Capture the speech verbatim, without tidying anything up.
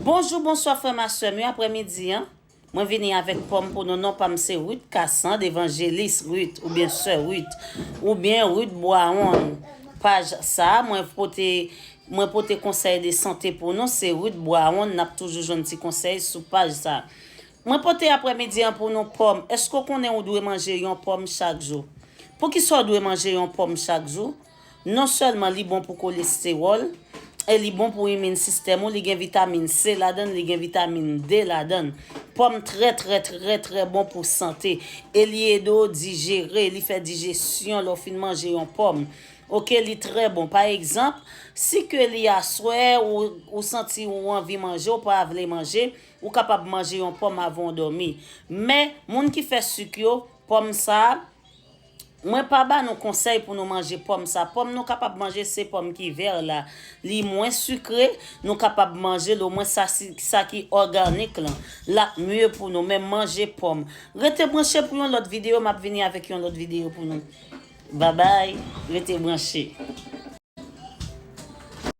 Bonjou, bonswa frè m a sè m yo, aprèmidi an. Mwen vini avèk pòm pou nou, non pa m se Ruth Cassandre, evanjelis Ruth, oubyen sè Ruth, oubyen Ruth Bwawonn. Paj sa a, mwen pote, mwen pote konsèy de sante pou nou, se Ruth Bwawonn, n ap toujou jwenn ti konsèy sou paj sa a. Mwen pote aprèmidi an pou nou pòm. Èske w konnen ou dwe manje yon pòm chak jou? Poukisa w dwe manje yon pòm chak jou? Non sèlman li bon pou kolestewòl, e li bon pou imin sistèm ou, li gen vitamin C ladann, li gen vitamin D ladann. Pòm trè, trè, trè, trè bon pou sante. E li ede w dijere, li fè dijesyon lè w fin manje yon pòm. Oke, li trè bon. Pa egzanp, si ke li aswè, ou, ou santi ou anvi manje, ou pa vle manje, ou kapab manje yon pòm avan w dòmi. Men, moun ki fè sik yo, pòm sa a, mwen pa ba nou konsèy pou nou manje pòm sa. Pòm nou kapab manje se pòm ki vè la. Li mwen sikre, nou kapab manje l, omwen sa, si- sa ki òganik lan. L ap mye pou nou, men manje pòm. Rete branche pou yon lòt videyo, m ap vini avèk yon lòt videyo pou nou. Babay, rete branche.